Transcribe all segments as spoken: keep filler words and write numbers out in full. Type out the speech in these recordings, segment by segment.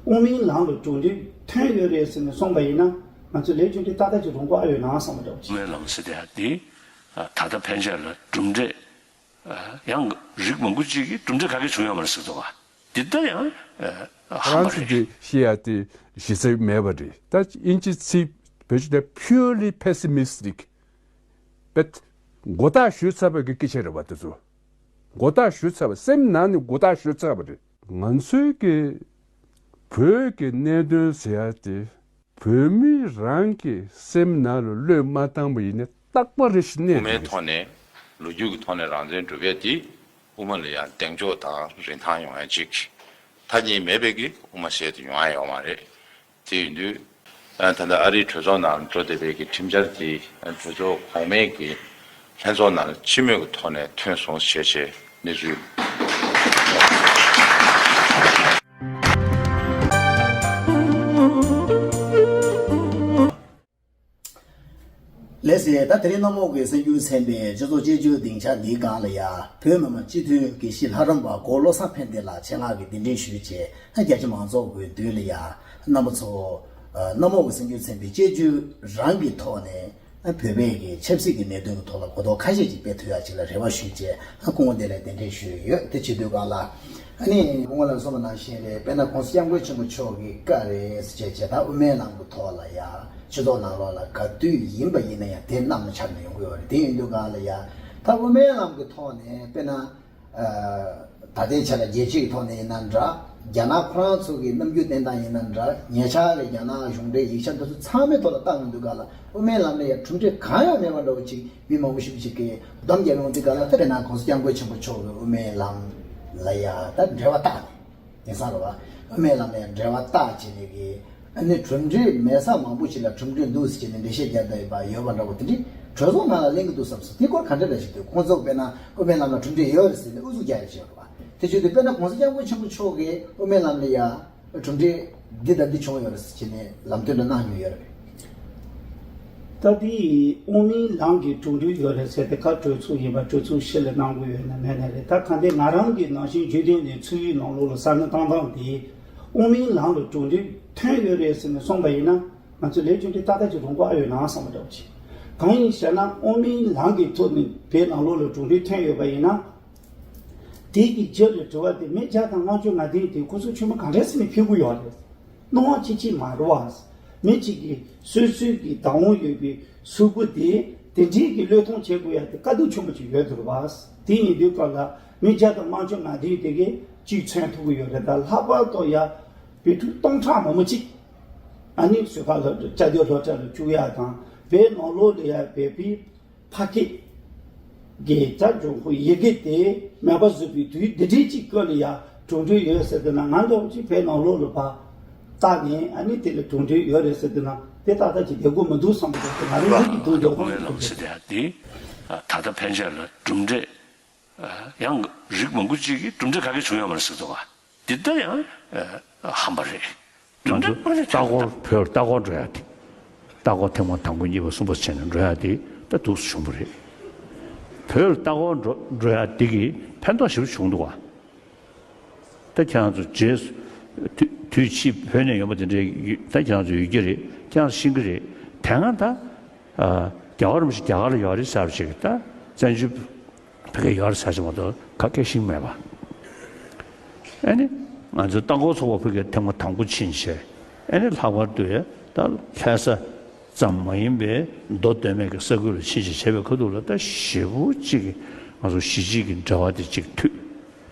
དབུ་མའི་ལམ་ལ་གྲུབ་འབྲས་ཐོན་ཡོད་རེད་ཟེར་ནས་གསུངས་པ་ཡིན་ན། ང་ཚོས་ལས་རྒྱུ་འབྲས་ཏག་ཏག་ཅིག་རག་གི་ཡོད་ན་བསམ་པ་འདྲ་བོ་ཅིག་དབུ་མའི་ལམ་ཟེར་དེ་ཡང་དེ་ད་ལྟ་ཕན་ཆད་ལ་གྲུབ་འབྲས་ཡང་རིགས་མང་པོ་ཅིག་གིས་གྲུབ་འབྲས་ག་གེ་བྱུང་ཡོད་མ་རེད་ཟེར་འདུག་ག་འདི་ལྟ་ཡང་ཧམ་པ་རེད། ཁོ་རང་ཚོ་གིས་བཤད་ཡ་དེ་གཞི་རྩ་མེད་པ་རེད། ད་དབྱིན་ཇི་ཚིག་བེད་སྤྱོད་དེ་purely pessimistic། བེད་མགོ་བཏགས་ཞུས་ཚར་བའི་གི་སྐད་ཆ་རེད་བ། དེ་ཚོ་མགོ་བཏགས་ཞུས་ཚར་བ། སེམས་ནང་ནས་མགོ་བཏགས་ཞུས་ཚར་བ་རེད། ང་ཚོའི་གི་བོད་ཀྱི་གནད་དོན་ཟེར་ཡ་དེ་བོད་མི་རང་གི་སེམས་ནང་ལ་བློས་མ་བཏང་པ་ཡིན་ན་རྟག་པ་རེ་ཞིག་གནས་དབུ་མའི་ཐོག་ནས་ལོ་རྒྱུས་ཀྱི་ཐོག་ནས་རང་བཙན་སྒྲུབ་ཡས་དེ་དབུ་མ་ལ་ཡང་གདེང་འཇོག་དང་རིན་ཐང་ཡོང་ཡ་ཅིག་མཐའ་གཉིས་མེད་པའི་གི་དབུ་མ་ཟེར་དེ་ཡོང་ཡ་ཡོད་མ་རེད། དེ་ཡིན་དུས། ད་ལྟ་ཨ་རིའི་གྲོས་ཚོགས་ནང་འགྲོ་བསྡད་པའི་གི་ཁྲིམས་འཆར་དེ་གྲོས་ཚོགས་གོང་མའི་གི་ལྷན་ཚོགས་ནང་སྤྱི་མོས་ཀྱི་ཐོག་ནས་ཐོན་སོང་ཞེས་བྱས་གནས་ཚུལ། ལགས་སེ། ད་དེ་རིང་གནམ་འོག་གི་གསར་འགྱུར་ཚན་པའི་སྤྱི་ཚོགས་དཔྱད་བརྗོད་སྡིངས་ཆ་འདིའི་སྒང་ལ་ཡ། བོད་མི་མང་སྤྱི་འཐུས་དགེ་བཤེས་ལྷ་རམས་པ་གོ་བློ་བཟང་ཕན་བདེ་ལགས་ཆེད་མངགས་ཀྱིས་གདན་འདྲེན་ཞུས་བྱས། རྒྱ་ཆེ་མང་ཚོགས་ཀྱི་མདུན་ལ་ཡ། རྣམ་པ་ཚོ། གནམ་འོག་གི་གསར་འགྱུར་ཚན་པའི་དཔྱད་བརྗོད་རང་གི་ཐོག་ནས། བོད་པའི་གི་ཆབ་སྲིད་ཀྱི་གནད་དོན་གྱི་ཐོག་ལ་གོ་རྟོགས་ཁ་ཤས་ཅིག་སྤེལ་ཐུབ་ཡ་ཅིག་ལ་རེ་བ་ཞུས་བྱས། སྐུ་ངོ་བདེ་ལེགས་གདན་འདྲེན་ཞུས་ཡོད། དེ་བྱེད་དུས་སྒང་ལ། ཨ་ནི་སྐུ་ངོ་ལགས་གསུངས་པ་ནང་བཞིན་རེད། དཔེར་ན་༸གོང་ས་༸སྐྱབས་མགོན་ཆེན་པོ་མཆོག་གི་བཀའ་རེད་ཟེར་བྱས་བྱས། ད་དབུ་མའི་ལམ་གྱི་ཐོག་ལ་ཡ། སྤྱི་ཚོགས་ནང་ལོགས་ལ་ག་དུས་ཡིན་པ་ཡིན་ན་ཡང་དེ་གནམ་ལ་འཆར་ནས་ཡོང་གི་ཡོད་རེད། དེ་ཡིན་དུས་སྒང་ལ་ཡ། ད་དབུ་མའི་ལམ་གྱི་ཐོག་ནས་དཔེར་ན། ད་ལྟའི་ཆ་ལ་རྒྱལ་སྤྱིའི་ཐོག་ནས་ཡིན་ན་འདྲ། རྒྱ་ནག་ཁོ་རང་ཚོ་གི་རྣམ་འགྱུར་བསྟན་སྟངས་ཡིན་ན་འདྲ། ཉེ་ཆར་གྱི་རྒྱ་ནག་གཞུང་འབྲེལ་ཡིག་ཆ་འདི་ཚོ་ཚང་མའི་ཐོག་ལ་བལྟ་ཡོང་དུས་སྒང་ལ། དབུ་མའི་ལམ་ལ་ཡ་གྲུབ་འབྲས་གང་ཡང་མེད་པ་འདྲ་བོ་ཅིག་མི་མང་པོ་ཞིག་ཅིག་གིས་སྡོམ་རྒྱབ་ཡོང་དུས་སྒང་ལ། ད་དཔེར་ན་༸གོང་ས་༸སྐྱབས་མགོན་ཆེན་པོ་མཆོག་གི་དབུ་མའི་ལམ་ལ་ཡ་ད་འབྲེལ་བ་བཏགས་ནས། དེང་སང་རེད་བ། དབུ་མའི་ལམ་ལ་ཡ་འབྲེལ་བ་བཏགས་བྱས་ནས་གི། ཨ་ནི་གྲུབ་འབྲས་མེད་ས་མང་པོ་ཞིག་ལ་གྲུབ་འབྲས་འདུག་ཟེར་བྱས་ནས་འགྲེལ་བཤད་རྒྱབ་བསྡད་ཡོད་པ་ཡོད་པ་འདྲ་བོ་དེ་འདྲའི་གྲོས་ཚོགས་ནང་ལ་གླེང་གི་འདུག་བསམ་སོང་། དེ་སྐོར་ག་འདྲ་འདྲ་ཞིག་འདུག་ཁོང་ཚོ་དཔེར་ན་དབུ་མའི་ལམ་ལ་གྲུབ་འབྲས་ཡོད་རེད་ཟེར་ནས་ཨུ་ཚུགས་རྒྱག་ཡ་བྱས་ཡོད་རེད་བ། དེ་བྱས་དུས་དཔེར་ན་༸གོང་ས་༸སྐྱབས་མགོན་ཆེན་པོ་མཆོག་གིས་དབུ་མའི་ལམ་ལ་ཡ་གྲུབ་འབྲས་འདི་དང་འདི་བྱུང་ཡོད་རེད་ཟེར་བྱས་ནས་ལམ་སྟོན་འདྲ་གནང་མྱོང་ཡོད་རེད། ད་དེ་དབུ་མའི་ལམ་གྱི་གྲུབ་འབྲས་ཡོད་རེད་ཟེར་ཏེ་ཁ་གྲོས་ཚོགས་ཡིན་པ་གྲོས་ཚོགས་ཕྱི་ལ་གནང་དགོས་ཡོད་ན་མེད་ན་རེད། ད་གང་ལྟར་ང་རང་གི་ནང་བཞིན་རྒྱུན་ལྡན་ནས་ཚོགས་ཡིག་ནང་ལོགས་ལ་ས་ནི་བཏང་སྟངས་དེ། དབུ་མའི་ལམ་ལ་གྲུབ་འབྲས་ཐོན་ཡོད་རེད་ཟེར་ནས་གསུངས་པ་ཡིན་ན། ང་ཚོ་ལས་རྒྱུ་འབྲས་ཏག་ཏག་ཅིག་རག་གི་ཡོད་ན་བསམ་པ་འདྲ་བོ་ཅིག་གང་ཡིན་ཟེར་ན། དབུ་མའི་ལམ་གྱི་ཐོག་ནས་བོད་ནང་ལོགས་ལ་གྲུབ་འབྲས་ཐོན་ཡོད་པ་ཡིན་ན། དེ་གི་རྗེས་ལ་དྲི་བ་དེ་མི་བརྒྱ་དང་ལྔ་བཅུ་ང་བདུན་དེ་ཁོ་ཚོ་ཆུ་མོ་ག་འདྲ་སེ་ནས་འཕེན་གྱི་ཡོད་རེད། སྣང་བ་ཅིག་ཅིག་མ་རེད་བ། མི་གཅིག་གིས་སོ་སོའི་གི་བདག་དབང་ཡོད་པའི་གཟུགས་པོ་དེ་དེ་འདྲའི་གི་བློས་གཏོང་བྱེད་དགོས་ཡ་དེ་དཀའ་སྡུག་ཆེན་པོ་ཅིག་ཡོད་འདུག་བ། དེ་ཡིན་དུས་སྐབས་ལ་མི་བརྒྱ་དང་ལྔ་བཅུ་ང་བདུན་དེ་གིས་གཅིག་མཚོན་ཐུབ་ཀྱི་ཡོད་རེད། ད་ལྷག་པར་དུ་ཡ་བོད་ཕྲུག་སྟོང་ཕྲག་མང་པོ་ཅིག་ཨ་ནི་བཟོད་པ་སློབ་གྲྭ་བཅའ་སྡོད་སློབ་གྲྭ་ལ་བཅུག་ཡ་དང་། བོད་ནང་ལོགས་ལ་ཡ་བོད་པའི་ཕ་སྐད་གི་ད་འབྱུང་ཁུངས་ཡི་གེ་དེ་མེད་པ་བཟོས་པའི་དུས་འདི་འདྲའི་ཅིག་སྐབས་ལ་ཡ་གྲུབ་འབྲས་ཡོད་ཟེར་དུས་ན། ང་འདྲ་བོ་ཅིག་བོད་ནང་ལོགས་ལ་ཕར་བལྟས་ནས་ཨ་ནི་དེ་ལ་གྲུབ་འབྲས་ཡོད་རེད་ཟེར་དུས་ན། དེ་ཏག་ཏག་ཅིག་བསྡད་དགོས་མི་འདུག་བསམ་པ་འདུག་ང་རང་ཉིད་ཀྱི་འདུག་བསྡད་དགོས་མི་འདུག་ཟེར་དེ་ཡང་དེ་ད་ལྟ་ཕན་ཆད་ལ་གྲུབ་འབྲས་ཡང་རིགས་མང་པོ་ཅིག་གིས་གྲུབ་འབྲས་ག་གེ་བྱུང་ཡོད་མ་རེད་ཟེར་འདུག་བ། འདི་ལྟ་ཡང་ཧམ་པ་རེད། ང་ཚོ་ལྟ་སྐོར་བོད་ལ་ལྟ་སྐོར་འགྲོ་ཡ་དེ། ལྟ་སྐོར་ཐེངས་མ་དང་པོ་གཉིས་པ་གསུམ་པ་བྱས་ནས་འགྲོ་ཡ་དེ་ད་འདུག་སེ་བྱུང་བ་རེད། བོད་ལ་ལྟ་སྐོར་འགྲོ་འགྲོ་ཡ་དེ་གིས་ཕན་ཐོགས་ཞེ་པོ་བྱུང་འདུག་བ། ད་ཁྱེད་རང་ཚོ་རྗེས་སུ་དུས་དུས་ཕྱིས་བོད་ནས་ཡོང་པ་དེ་འདྲའི་ད་ཁྱེད་རང་ཚོ་ཡོད་ཀྱི་རེད། ཁྱེད་རང་ཤེས་ཀྱི་རེད། དེ་སྔ་ད། རྒྱལ་བ་རིན་པོ་ཆེ་རྒྱ་གར་ལ་ཡོད་རེད་ཟེར་བ་ཞིག་ད་བཙན་བྱོལ་ཕ་གིར་ཡོད་རེད་ཟེར་བ་ཞིག་མ་གཏོགས་ག་གེ་ཤེས་ཀྱི་མེད་པ། ཨ་ནི་ང་ཚོའི་ལྟ་སྐོར་ཚོགས་པ་ཕ་གིར་ཐེངས་མ་དང་པོ་ཕྱིན་བྱས། ཨ་ནི་ལྷག་པར་དུ་ཡ་ད་ལྷ་ས་ཙམ་མ་ཡིན་པའི་མདོ་སྟོད་སྨད་ཀྱི་ས་ཁུལ་ལ་ཕྱིན་བྱས་བྱས་པའི་ཁ་ཐུག་ལ་ད་ཞེ་པོ་ཅིག་གི་ང་ཚོ་གཞིས་བྱེས་ཀྱི་འབྲེལ་བ་དེ་ཅིག་མཐུད།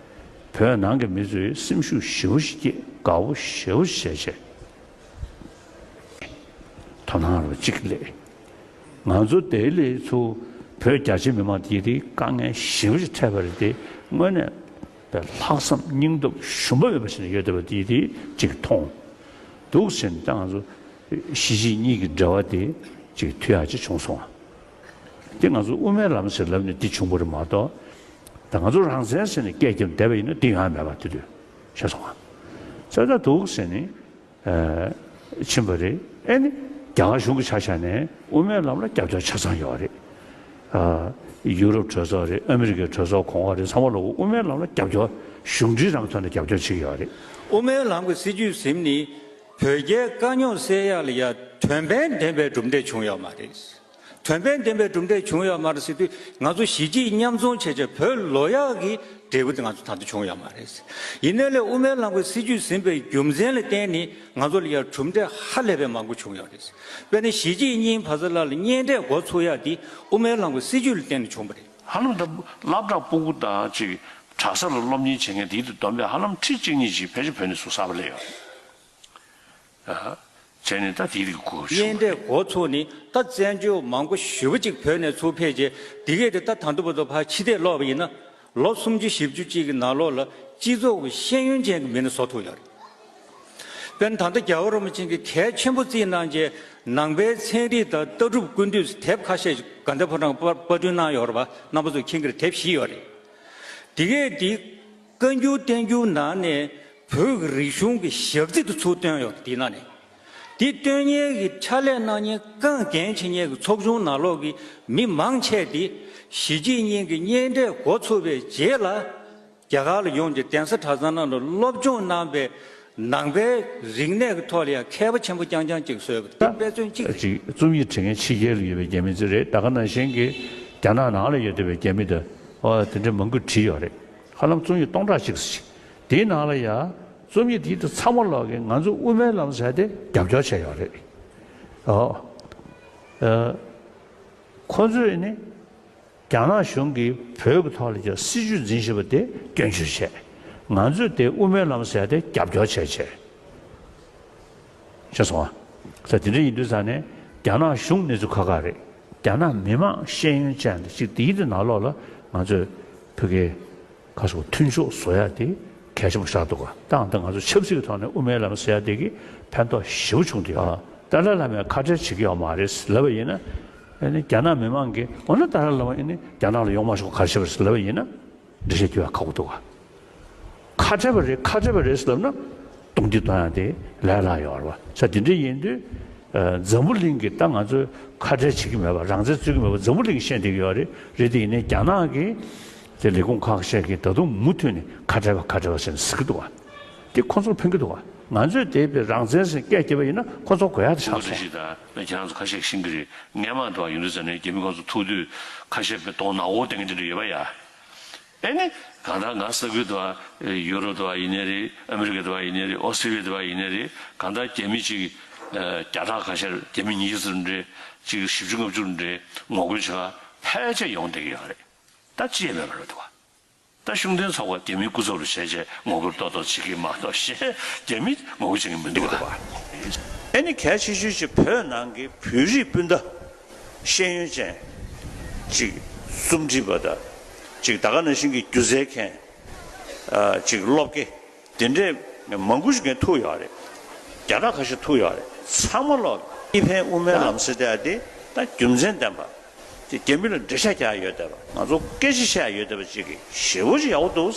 བོད་ནང་གི་མི་ཚོའི་སེམས་ཤུགས་ཞེ་པོ་ཞིག་སྐྱེས། དགའ་པོ་ཞེ་པོ་ཞིག་བྱས་བྱས། དོ་སྣང་རུ་གཅིག་སླེབས། ང་ཚོ་དེ་ལས་ཚུར་བོད་རྒྱ་ཆེ་མི་མང་དེ་དེ་དཀའ་ངལ་ཞེ་པོ་ཞིག་འཕྲད་པ་རེད་དེ། དངོས་གནས་པའི་ལྷག་བསམ་སྙིང་སྟོབས་ཞུམ་པ་མེད་པ་ཞིག་ནས་ཡོད་བསྡད་པ་དེ་དེ་གཅིག་མཐོང་འདུག་ཟེར་ནས། ད་ང་ཚོ་གཞིས་བྱེས་གཉིས་ཀྱི་འབྲེལ་བ་དེ་གཅིག་མཐུད་ཡག་ཅིག་བྱུང་སོང་བ། དེ་ང་ཚོ་དབུ་མའི་ལམ་ཟེར་ལབ་ནས་འདི་བྱུང་བ་རེད་མ་གཏོགས། ད་ང་ཚོ་རང་བཙན་ཟེར་ནས་སྐད་རྒྱབ་བསྡད་པ་ཡིན་ན་འདི་ཡོང་ཡ་མེད་པ་དེ་དུས་ཤེས་སོང་བ། ཙང་ད་འདུག་ཟེར་ནས། ཕྱིན་པ་རེད། ཨེ་ནི་རྒྱ་གར་གཞུང་གི་ཆ་བཞག་ནས་དབུ་མའི་ལམ་ལ་རྒྱབ་སྐྱོར་ཆ་ཚང་ཡོད་རེད། ཨ། ཡུ་རོབ་གྲོས་ཚོགས་རེད། ཨ་མི་རི་ཀའི་གྲོས་ཚོགས་གོང་འོག་རེད། ཚང་མ་ལ་དབུ་མའི་ལམ་ལ་རྒྱབ་སྐྱོར་ གཞུང་འབྲེལ་རང་ཐོག་ནས་རྒྱབ་སྐྱོར་བྱེད་ཀྱི་ཡོད་རེད། དབུ་མའི་ལམ་གྱི་སྲིད་བྱུས་ཟིན་ནི་བོད་རྒྱའི་དཀའ་རྙོག་སེལ་ཡག་ལ་ཡ་དོན་ཕན་ལྡན་པའི་གྲུབ་འབྲས་བྱུང་ཡོད་མ་རེད། དོན་ཕན་ལྡན་པའི་གྲུབ་འབྲས་བྱུང་ཡོད་མ་རེད་ཟེར་དུས། ང་ཚོ་གཞིས་བྱེས་མཉམ་འཛོམས་བྱས་བྱས་བོད་ལོག་ཡག་གི་འབྲས་བུ་དེ་ང་ཚོ་ད་ལྟ་བྱུང་ཡོད་མ་རེད། ཡིན་ནའི་ལས་དབུ་མའི་ལམ་གྱི་སྲིད་བྱུས་ཟིན་པའི་རྒྱུ་མཚན་ལ་བརྟེན་ནས་ང་ཚོ་ལ་ཡ་གྲུབ་འབྲས་ཧ་ལས་པའི་མང་པོ་བྱུང་ཡོད་རེད། དཔེར་ན་གཞིས་བྱེས་གཉིས་བར་མཚམས་ལ་ལ་གཉེན་འཕྲད་འགོ་ཚུགས་ཡག་དེ་དབུ་མའི་ལམ་གྱི་སྲིད་བྱུས་ལ་བརྟེན་ནས་བྱུང་བ་རེད། ཧ་ལམ་ད་སློབ་གྲྭ་སྤུ་གུ་དང་ཅིག་གྲྭ་ས་ལ་སློབ་གཉེར་བྱེད་མཁན་དེའི་བསྡོམས་པས་ཧ་ལམ་ཁྲི་གཅིག་གཉིས་ཅིག་ཕལ་ཆེར་བོད་ནས་ཚུར་གསར་པ་སླེབས་ཡོད་རེད། ཨ། བྱས་ནས་ད་དེའི་རིགས་གོ་ཞུ། གཉེན་འཕྲད་འགོ་ཚུགས་ནས་ད་བཙན་བྱོལ་མང་པོ་ཞེ་པོ་ཅིག་བོད་ནས་ཚུར་ཕེབས་རྗེས། དེ་གས་དེ་ད་ད་ལྟ་བར་དུ་ཕར་ཕྱི་བལྟས་ལོག་པ་ཡིན་ན། ལོ་སུམ་ཅུ་བཞི་བཅུ་ཅིག་གི་ནང་ལོགས་ལ་སྤྱི་ཚོགས་ཀྱི་ཤེས་ཡོན་ཅན་གྱི་མི་སྣ་བཟོ་ཐུབ་ཡོད་རེད། དཔེར་ན་ད་ལྟ་རྒྱལ་བ་རིན་པོ་ཆེ་གིས་གལ་ཆེན་པོ་བརྩིས་གནང་རྗེས་ནང་པའི་ཚན་རིག་དང་ལྟ་གྲུབ་ཀུན་བཏུས་དེབ་ཁ་ཤས་ཤིག་དགའ་ལྡན་ཕོ་བྲང་པར་པར་སྐྲུན་གནང་ཡོད་རེད་པ། རྣམ་པ་ཚོས་མཁྱེན་གྱི་རེད། དེབ་བཞི་ཡོད་རེད། དེ་གས་དེ་བཀའ་འགྱུར་བསྟན་འགྱུར་ནང་ནས་བོད་ཀྱི་རིག་གཞུང་གི་ཞག་རྩི་དེ་ཚུར་བཏོན་ཡོད་རེད། དེའི་ནང་ནས་དེ་བཏོན་མཁན་གྱི་ཕྱག་ལས་གནང་མཁན་གང་འགན་བྱེད་མཁན་གྱི་ཚོགས་ཆུང་ནང་ལོགས་ཀྱི་མི་མང་ཆེ་དེ་གཞིས་བྱེས་གཉིས་ཀྱི་གཉེན་འཕྲད་འགོ་ཚུགས་པའི་རྗེས་ལ། རྒྱ་གར་ལ་ཡོང་རྗེས་གདན་ས་གྲྭ་ཚང་ནང་ལ་སློབ་སྦྱོང་གནང་པའི་ནང་པའི་རིག་གནས་ཀྱི་ཐོག་ལ་ཡང་མཁས་པ་ཆེན་པོ་རྐྱང་རྐྱང་གཅིག་བཟོས་པ་དེ་དཔེ་མཚོན་གཅིག་རེད། ཅིག་རྩོམ་ཡིག་བྲིས་མཁན་ཕྱི་རྒྱལ་ལ་ཡོད་པའི་རྒྱ་མི་ཚོ་རེད། ད་ག་ནང་བཞིན་གྱི་རྒྱ་ནག་ནང་ལ་ཡོད་བསྡད་པའི་རྒྱ་མི་དང་། ཨོ། དེ་འདྲའི་མང་པོས་བྲིས་ཡོད་རེད། ཧ་ལམ་རྩོམ་ཡིག་སྟོང་ཕྲག་གཅིག་ཙམ་ཞིག་དེའི་ནང་ལ་ཡང་རྩོམ་ཡིག་དེའི་ཚང་མ་ལོག་གིས་ང་ཚོ་དབུ་མའི་ལམ་ཟེར་དེ་རྒྱབ་སྐྱོར་བྱས་ཡོད་རེད། ཨོ། ཨ། ཁོ་ཚོས་ནི། རྒྱ་ནག་གཞུང་གིས་བོད་ཀྱི་ཐོག་ལ་ཀྱང་སྲིད་བྱུས་འཛིན་བཞིན་པ་དེ་སྐྱོན་བརྗོད་བྱས། ང་ཚོས་དེ་དབུ་མའི་ལམ་ཟེར་ཡ་དེ་རྒྱབ་སྐྱོར་བྱས་བྱས། ཤེས་སོང་ང་། ད་དེ་འདྲ་ཡིན་དུས་ཙང་ནས་རྒྱ་ནག་གཞུང་གནས་ཚུལ་ཁག་ཁག་རེད། རྒྱ་ནག་མི་མང་ཤེས་ཡོན་ཅན་དེ་ཅིག་དེའི་དེ་ནང་ལོགས་ལ་ང་ཚོས་བོད་སྐད་ཁ་སོགས་མཐུན་ཕྱོགས་བཟོ་ཡ་དེ་གལ་ཆེན་པོ་ཆགས་འདུག་ག་ད་ད་ང་ཚོ་ཆབ་སྲིད་ཀྱི་ཐོག་ནས་དབུ་མའི་ལམ་ཟེར་ཡ་དེ་གིས་ཕན་ཐོགས་ཞེ་པོ་བྱུང་འདུག་ཨ། ཏཱ་ལའི་བླ་མས་ཁ་བྲལ་བྱེད་ཀྱི་ཡོད་མ་རེད་ལབ་པ་ཡིན་ན། ཨ་ནི་རྒྱ་ནག་མི་མང་གིས་འོ་ན་ཏཱ་ལའི་བླ་མ་ཨ་ནི་རྒྱ་ནག་ལ་ཡོང་མ་ཆོག་ག་རེ་བྱས་པ་རེད་ལབ་པ་ཡིན་ན། འགྲེལ་བཤད་རྒྱག་ཡ་ཁག་པོ་འདུག་ག་ཁ་བྲལ་བ་རེད། ཁ་བྲལ་བ་རེད་ལབ་ན་རྡུང་རྡེག་གཏོང་ཡ་དེ་ལས་སླ་ཡོད་རེད་བ། ས་དེ་འདྲ་ཡིན་དུས། ཨ། འཛམ་བུ་གླིང་གིས་ད་ང་ཚོས་ཁ་བྲལ་བྱེད་ཀྱི་མེད་པ། རང་བཙན་རྩོད་ཀྱི་མེད་པ་འཛམ་བུ་གླིང་གིས་ཤེས་བསྡད་ཀྱི་ཡོད་རེད། རེད་དེ་ཡིན་ནའི་རྒྱ་ནག་གིས་དེ་ལས་ཁུངས་ཁག་ཤས་ཀྱིས་ད་དུང་མུ་མཐུད་ནས་ཁ་བྲལ་བ་ཁ་བྲལ་བ་ཟེར་ནས་ཟེར་གྱི་འདུག་བ། དེ་ཁོ་ཚོར་ཕན་གྱི་འདུག་བ། ང་ཚོས་དེ་བས་རང་བཙན་ཟེར་སྐད་རྒྱབ་པ་ཡིན་ན་ཁོ་ཚོར་དགོས་ཡ་དེ་ཆགས་སོང་། ཁྱེད་རང་ཚོ་ཁ་ཤས་ཤེས་ཀྱི་རེད། སྔས་མ་དུ་བ་ཡོང་དུས་ཙམ་ནས་རྒྱ་མི་ཁོ་ཚོ་ཐུག་དུས་ཁ་ཤས་པའི་གདོང་ནག་པོ་བསྟན་གྱི་དེ་འདྲ་ཡོད་པ་ཡ། ཨེ་ནི། གང་ལྟར་ང་ས་ཁུལ་དུ་བ། ཡུ་རོབ་དུ་བ་ཡིན་ནའི་རེད། ཨ་མི་རི་ཀ་དུ་བ་ཡིན་ནའི་རེད། ཨོ་སི་ཊི་རི་ལི་ཡ་དུ་བ་ཡིན་ནའི་རེད། གང་ལྟར་རྒྱ་མི་གཅིག་ཨ། བརྒྱ་ཕྲག་ཁ་ཤས། རྒྱ་མི་ཉི་ཤུ་ཙམ་རེད། གཅིག་བཞི་བཅུ་ལྔ་བཅུ་རེད། ངོ་རྒོལ་བྱེད་ག་ཕལ་ཆེར་ཡོང་བསྡད་ཀྱི་ཡོད་རེད། ད་ཅི་ཡང་མེད་པ་རེད་འདུག་བ། ད་ཤུགས་ལྡན་ཚོགས་པ་རྒྱ་མིའི་སྐུ་ཚབ་རུ་བྱས་བྱས་ངོ་རྒོལ་ཏོག་ཏོག་བྱེད་ཀྱི་མ་གཏོགས་གཞན་རྒྱ་མི་ངོ་རྒོལ་བྱེད་ཀྱི་མི་འདུག་བ། ཨེ་ནི་གལ་ཆེ་ཤོས་ཤིག་བོད་ནང་གི་བོད་རིགས་སྤུན་ཟླ། ཤེས་ཡོན་ཅན། ཅིག་རྩོམ་སྒྲིག་པ་དང་། ཅིག་ད་ག་ནང་བཞིན་གྱི་སྒྱུ་རྩལ་མཁན། ཨ། ཅིག་སློབ་དགེ། དེ་འདྲས་མང་པོ་ཞིག་གིས་ཐུག་ཡོད་རེད། བརྒྱ་ཕྲག་ཁ་ཤས་ཐུག་ཡོད་རེད། ཚང་མ་ལོག་གིས་ཕན་དབུ་མའི་ལམ་ཟེར་དེ་ཨ་དེ་ད་རྒྱུ་མཚན་ལྡན་པ། དེ་རྒྱ་མི་ལ་འགྲེལ་བཤད་རྒྱག་ཡ་ཡོད་བསྡད་པ། ང་ཚོ་སྐད་ཆ་བཤད་ཡ་ཡོད་བསྡད་པ་ཅིག་གིས་ཞེ་པོ་ཅིག་ཡག་པོ་འདུག་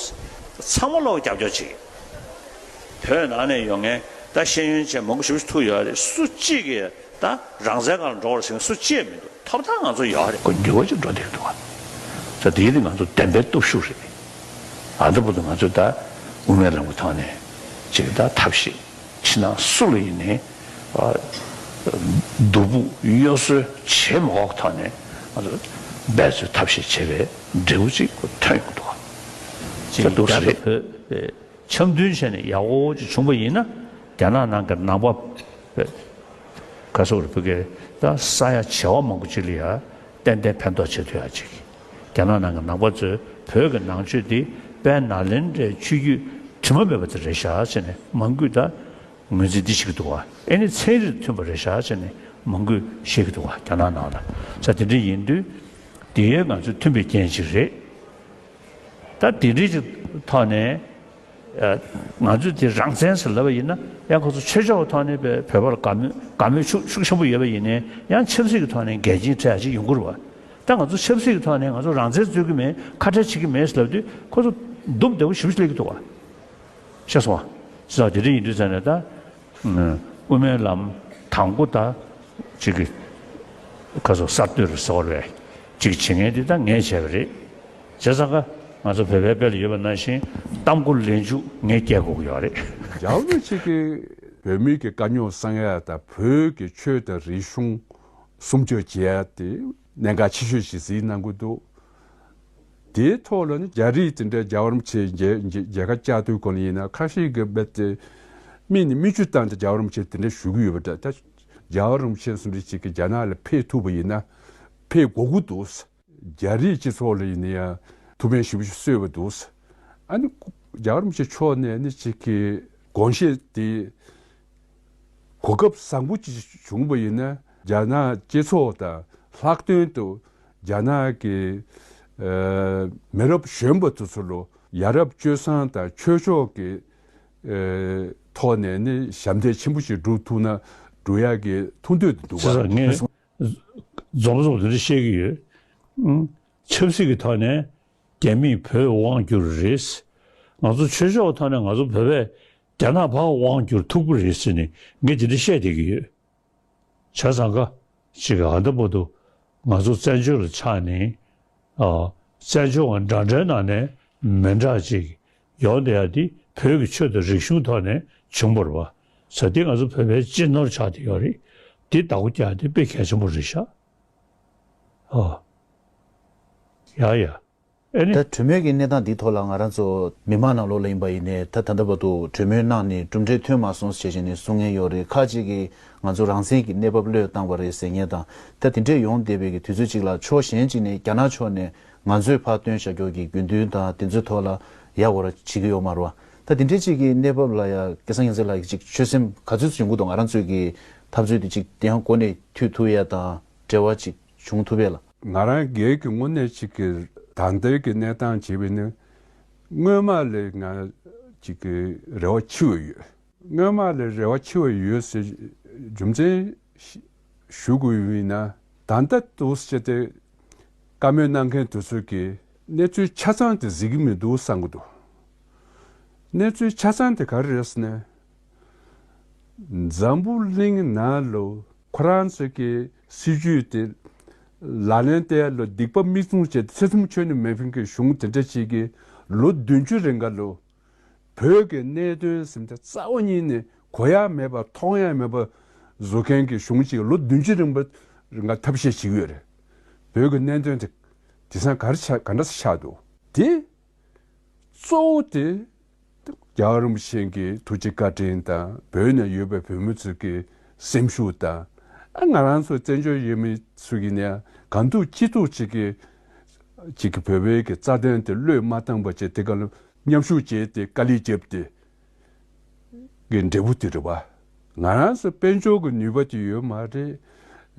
ཚང་མ་ལོག་གིས་རྒྱབ་སྐྱོར་བྱེད་ཀྱི། བོད་ནང་ནས་ཡོང་མཁན་ད་ཤེས་ཡོན་ཅན་མང་པོ་ཞེ་པོ་ཅིག་ཐུག་ཡོད་རེད། སུ་གཅིག་གིས་ད་རང་བཙན་སྒང་ལ་འགྲོ་བར་ཟེར་མཁན་སུ་གཅིག་ཡང་མི་འདུག་ཐོབ་ཐང་ང་ཚོ་ཡོད་རེད། ཁོ་འགྱུར་བ་ཅིག་འགྲོ་བསྡད་འདུག་བ། ད་དེའི་རིང་ང་ཚོ་བདེན་པའི་སྟོབས་ཤུགས་རེད། ཨ། འདི་བར་དུ་ང་ཚོས་ད་དབུ་མའི་ལམ་གྱི་ཐོག་ནས་ཅིག་ད་ཐབས་ཤེས་ཕྱི་ནང་སུ་ལ་ཡིན་ནའི། ཨ། སྡུག་པོ་གཡོ་ཟོལ་བྱེད་མ་དགོས་ཐོག་ནས་ང་ཚོ་འབད་རྩོལ་ཐབས་ཤེས་བྱས་པའི་འབྲས་བུ་ཅིག་ཐོན་ཡོང་གི་འདུག་བ། ཅིག་ད་འདུག་ས་རྒྱ་རེད། གར་བོད་འཆམ་མཐུན་བྱས་ནས་ཡག་པོ་ཅིག་བྱུང་པ་ཡིན་ན། རྒྱ་ནག་ནང་གི་ནང་པ་བོད་ག་སོགས་རེད། བོད་སྐད་ད་ས་ཡ་བྱེ་བ་མང་པོ་ཅིག་ལ་ཡ་ཏན་ཏན་ཕན་ཐོགས་བྱེད་ཐུབ་ཡ་ཅིག་རྒྱ་ནག་ནང་གི་ནང་པ་ཚོས་བོད་ཀྱི་ནང་ཆོས་འདི་དཔལ་ནཱ་ལེནྡྲའི་ཆོས་བརྒྱུད་དྲི་མ་མེད་པ་དེ་རེད་ཤག་ཟེར་ནས་མང་པོས་ད་ངོས་འཛིན་འདི་བྱེད་ཀྱི་འདུག་བ། ཨེ་ནི་ཚན་རིག་དང་མཐུན་པ་རེད་ཤག་ཟེར་ནས་མང་པོས་བཤད་ཀྱི་འདུག་བ། རྒྱ་ནག་ནང་ལ། ས་དེ་འདྲ་ཡིན་དུས་དེ་ཡང་ང་ཚོས་མཐུན་པའི་རྐྱེན་ཅིག་རེད། ད་དེ་འདྲའི་ཅིག་ཐོག་ནས། ཨ། ང་ཚོས་དེ་རང་བཙན་ཟེར་ལབ་པ་ཡིན་ན་ཡང་ཁོ་ཚོ་ཆོས་ཕྱོགས་ཀྱི་ཐོག་ནས་བོད་པ་ལ་དགའ་མོས་དགའ་མོས་ཤུགས་ཤུགས་ཆེན་པོ་ཡོད་པ་ཡིན་ནའི་ཡང་ཆབ་སྲིད་ཀྱི་ཐོག་ནས་འགལ་རྐྱེན་འཕྲད་ཡ་ཅིག་ཡོང་གི་རེད་བ། ད་ང་ཚོ་ཆབ་སྲིད་ཀྱི་ཐོག་ནས་ང་ཚོ་རང་བཙན་རྩོད་ཀྱི་མེད། ཁ་བྲལ་བྱེད་ཀྱི་མེད་ཟེར་ལབ་དུས་ཁོ་ཚོ་སྡུག་བདེ་པོ་ཞེ་པོ་ཅིག་སླེབས་ཀྱི་འདུག་བ། ཤེས་སོང་བ། ཅི་ཙམ་དེ་འདྲ་ཡིན་དུས་ཙང་ནས་ད། དབུ་མའི་ལམ་དང་པོ་ད་ཅིག་གི་ཁ་སོ་གསར་གཏོད་རེད་ཟེར་བ་རེད། ཅིག་བྱེད་མཁན་དེ་ད་ངས་བྱས་པ་རེད། བྱས་ཙང་ཀ་ ང་ཚོ་བོད་པའི་དཔེ་ལ་ཡོད་པ་ནང་བཞིན་གཏམ་མགོ་ལན་མཇུག་ངས་སྐྱེལ་དགོས་ཀྱི་ཡོད་རེད། རྒྱལ་བ་རིན་པོ་ཆེ་གིས་བོད་མི་གི་དཀའ་རྙོག་སེལ་ཡ་དང་བོད་ཀྱི་ཆོས་དང་རིག་གཞུང་སྲུང་སྐྱོབ་བྱེད་ཡ་དེ་གནད་འགག་ཆེ་ཤོས་ཤིག་གཟིགས་གནང་གི་འདུག་དེའི་ཐོག་ལ་ནི་རྒྱ་རིགས་དེ་འདྲའི་རྒྱལ་བ་རིན་པོ་ཆེ་མཇལ་མཇལ་མཇལ་ཁ་བཅར་དུས་སྐོར་ལ་ཡིན་ན་ཁ་ཤས་ཀྱིས་རྦད་དེ་མིག་ནས་མིག་ཆུ་བཏང་སྟེ་རྒྱལ་བ་རིན་པོ་ཆེ་དེ་འདྲ་ཞུ་གི་ཡོད་པ་འདྲ། ད་རྒྱལ་བ་རིན་པོ་ཆེ་སོགས་འདྲ་ཅིག་གིས་རྒྱ་ནག་ལ་ཕེབས་ཐུབ་པ་ཡིན་ན་ཕེབས་དགོས་ཀྱི་འདུག་རྒྱ་རིགས་སྤྱི་ཚོགས་ལ་ཡིན་ན་ཡང་ཐུགས་ཕན་ཞེ་པོ་ཞིག་གསོས་པ་འདུག་ཨ་ནི་རྒྱལ་བ་རིན་པོ་ཆེ་མཆོག་ནས་ནི་གཅིག་གི་དགོངས་བཞེད་དེ་གོ་སྐབས་བཟང་པོ་ཅིག་བྱུང་བ་ཡིན་ན་རྒྱ་ནག་སྤྱི་ཚོགས་དང་ལྷག་དོན་དུ་རྒྱ་ནག་གི་ཨ་མི་རབས་གཞོན་པ་དེ་ཚོ་ལ་ཡ་རབས་སྤྱོད་བཟང་དང་ཆོས་ཕྱོགས་ཀྱི་ཨ་ཐོག་ནས་ནི་ཞབས་འདེགས་ཆེན་པོ་ཞིག་སྒྲུབ་ཐུབ་ན་འགྲུབ་ཡག་གི་ཐུགས་འདོད་དེ་འདུག་བྱས་ཙང་ངས་རྫོགས་པ་རྫོགས་པ་དེ་འདྲ་བཤད་ཀྱི་ཡོད། ཨང་། ཆབ་སྲིད་ཀྱི་ཐོག་ནས་རྒྱ་མིས་བོད་དབང་བསྒྱུར་རེད། ང་ཚོ་ཆོས་ཕྱོགས་ཐོག་ནས་ང་ཚོ་བོད་པས་རྒྱ་ནག་ཕར་དབང་བསྒྱུར་ཐུབ་ཀྱི་རེད་ཟེར་ནས་ངས་དེ་འདྲ་བཤད་བསྡད་ཀྱི་ཡོད། བྱས་ཙང་ཀ་ཅིག་ཨ་ད་བར་དུ་ང་ཚོ་བཙན་བྱོལ་ལ་ཆགས་ནས་ཨ་བཙན་བྱོལ་བ་འདྲ་འདྲའི་ནང་ནས་མི་འདྲ་ཅིག་ཡོང་བསྡད་ཡ་དེ་བོད་ཀྱི་ཆོས་དང་རིག་གཞུང་ཐོག་ནས་བྱུང་བ་རེད་པ། ས་དེ་ང་ཚོ་བོད་པའི་སྤྱི་ནོར་ཆགས་བསྡད་ཡོད་རེད། དེ་བདག་པོ་རྒྱག་ཡ་དེ་དཔེ་གལ་ཆེན་པོ་རེད་ཤག་ཨ་ཡ་ཡ། ཨེ་ནི། ད་གྲོས་མོལ་གྱི་གནས་སྟངས་འདིའི་ཐོག་ལ་ང་རང་ཚོ་མི་མང་ནང་ལོགས་ལ་ཡིན་པ་ཡིན་ནའི་ད་ད་ལྟ་བར་དུ་གྲོས་མོལ་གནང་ནས་གྲུབ་འབྲས་ཐོན་མ་སོང་ཞེས་བྱས་ནས་གསུང་མཁན་ཡོད་རེད། ཁག་ཅིག་གིས་ང་ཚོ་རང་བཙན་གྱི་གནས་བབ་བློས་བཏང་བ་རེད་ཟེར་མཁན་དང་། ད་དེ་འདྲས་ཡོང་བསྡད་པའི་གི་དུས་ཚོད་ཅིག་ལ་ཕྱོགས་གཞན་ཅིག་ནས་རྒྱ་ནག་ཕྱོགས་ནས་ང་ཚོས་ཕར་བཏོན་བཞག་རྒྱུ་གི་དགོས་འདུན་དང་དེ་ཚོའི་ཐོག་ལ་ཡ་འོ་ར་བྱེད་ཀྱི་ཡོད་མ་རེད་པ། ད་དེ་འདྲས་ཅིག་གི་གནས་བབ་ལ་ཡ་སྐལ་བཟང་རྒྱལ་མཚན་ལགས་ཀྱི་ཅིག་ཆོད་སེམས་ག་ཚོད་ཙམ་ཡོང་གི་འདུག་ང་རང་ཚོའི་གི་འཐབ་རྩོད་དེ་ཅིག་དེ་ཡང་འགོ་ནས་མཐུད་ཐུབ་ཡ་དང་འབྲེལ་བ་ཅིག་བྱུང་ཐུབ་ཡ་ལ། ང་རང་སྒེར་གྱི་ངོས་ནས་ཅིག་གི་ད་ལྟའི་གི་གནས་སྟངས་བྱས་པ་ཡིན་ན་སྔོན་མ་ལས་ང་ཅིག་གི་རེ་བ་ཆེ་བ་ཡོད། སྔོན་མ་ལས་རེ་བ་ཆེ་བ་ཡོད་ཟེར་རྒྱུ་མཚན་ཞུ་དགོས་ཡིན་ན་ད་ལྟ་འདུག་ཟེར་ཏེ་བཀའ་མོལ་གནང་མཁན་དེ་ཚོ་གིས་གནས་ཚུལ་ཆ་ཚང་དེ་གཟིགས་ཀྱི་མི་འདུག་བསམ་གྱི་འདུག་གནས་ཚུལ་ཆ་ཚང་དེ་ག་རེ་རེད་ཟེར་ན། འཛམ་བུ་གླིང་ནང་ལ་ཁོ་རང་ཚོ་གི་སྲིད་ཇུས་དེ་ལག་ལེན་བསྟར་ལ་སྡིག་པ་མིག་བཙུམ་བྱས་ཏེ་ཐེ་ཚོམ་ཁྱོན་ནས་མེད་མཁན་གྱི་གཞུང་དེ་འདྲ་ཞིག་གིས་ལོ་བདུན་ཅུ་རིང་ག་ལོ་བོད་ཀྱི་གནད་དོན་ཟེར་དེ་རྩ་བ་ཉིད་ནས་གོ་ཡ་མེད་པ་མཐོང་ཡ་མེད་པ་བཟོ་མཁན་གྱི་གཞུང་ཅིག་ལོ་བདུན་ཅུ་རིང་པ་རིང་ག་ཐབས་ཤེས་བྱེད་ཀྱི་ཡོད་རེད། བོད་ཀྱི་གནད་དོན་དེ་དེང་སང་ག་རེ་ཆགས་ག་འདྲ་ཆགས་འདུག་དེ། གཙོ་བོ་དེ་རྒྱལ་བ་རིན་པོ་ཆེ་གི་ཐུགས་རྗེ་བཀའ་དྲིན་དང་བོད་ནང་ཡོད་པའི་བོད་མི་ཚོ་གི་སེམས་ཤུགས་དང་ཨ་ང་རང་ཚོ་བཙན་བྱོལ་ཡུལ་མི་ཚོ་གི་ནས་གང་ཐུབ་ཅི་ཐུབ་ཅིག་གི་ཅིག་གི་བོད་པའི་གི་རྩ་དོན་དེ་བློས་མ་བཏང་པ་བྱས་དེ་ག་ལ་མཉམ་ཞུགས་བྱས་ཏེ་དཀའ་ལས་བརྒྱབ་སྟེ་གི་འབྲས་བུ་དེ་རེད་བ། ང་རང་ཚོ་དཔལ་འབྱོར་གི་ནུས་པ་དེ་ཡོད་མ་རེད།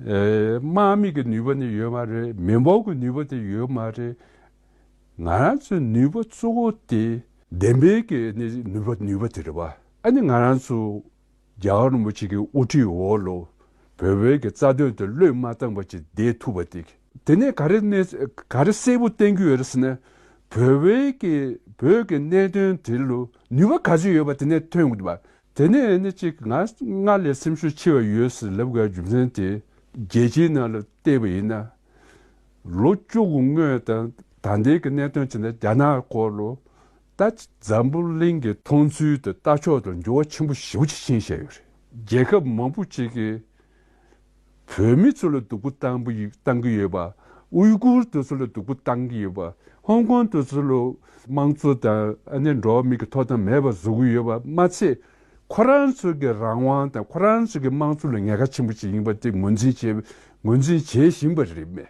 ཨེ་དམག་མི་གི་ནུས་པ་ནི་ཡོད་མ་རེད། མི་འབོར་གི་ནུས་པ་དེ་ཡོད་མ་རེད། ང་རང་ཚོའི་ནུས་པ་གཙོ་བོ་དེ་བདེན་པའི་གི་ནི་ནུས་པ་ནུས་པ་དེ་རེད་བ། ཨ་ནི་ང་རང་ཚོ་རྒྱལ་བ་རིན་པོ་ཆེ་གི་དབུ་ཁྲིད་འོག་ལ་བོད་པའི་གི་རྩ་དོན་དེ་བློས་མ་བཏང་པ་ཅིག་བསྡད་ཐུབ་པ་དེ། དེ་ནས་ག་རེ་ནས་ག་རེ་གསལ་པོ་བསྟན་གྱི་ཡོད་རེད་ཟེར་ན། བོད་པའི་གི་བོད་ཀྱི་གནད་དོན་དེ་ལ་ནུས་པ་ག་ཚོད་ཡོད་པ་དེ་ནས་ཐོན་དགོས་པ། དེ་ནས་ནི་གཅིག་ང་སྔར་ལས་སེམས་ཤུགས་ཆེ་བ་ཡོད་ཟེར་ལབ་དགོས་རྒྱུ་མཚན་དེ་རྒྱལ་སྤྱིའི་ནང་ལ་བལྟས་པ་ཡིན་ན། ལོ་བཅུ་གི་སྔོན་དང་ད་ལྟའི་གི་གནད་དོན་བྱས་ན་རྒྱ་ནག་སྐོར་ལ་ད་འཛམ་བུ་གླིང་གི་མཐོང་ཚུལ་དང་ལྟ་ཕྱོགས་དང་འགྱུར་བ་ཆེན་པོ་ཞེ་པོ་ཅིག་ཕྱིན་བཞག་ཡོད་རེད། རྒྱལ་ཁབ་མང་པོ་ཅིག་གིས་བོད་མི་ཚོ་ལ་སྡུག་པོ་བཏང་པོ་ཡི་བཏང་གི་ཡོད་པ། ཨུའི་གུར་དེ་ཚོ་ལ་སྡུག་པོ་བཏང་གི་ཡོད་པ། ཧོང་ཀོང་དེ་ཚོ་ལ་དམངས་གཙོ་དང་ཨ་ནི་འགྲོ་བ་མི་གི་ཐོབ་ཐང་མེད་པ་བཟོ་གི་ཡོད་པ་མ་ཚད། ཁོ་རང་ཚོ་གི་རང་དབང་དང་ཁོ་རང་ཚོ་གི་དམངས་གཙོ་ལ་ཉེན་ཁ་ཆེན་པོ་ཅིག་ཡིན་པ་དེ་ངོས་འཛིན་བྱེད་ངོས་འཛིན་བྱེད་བཞིན་པ་རེད་མེད།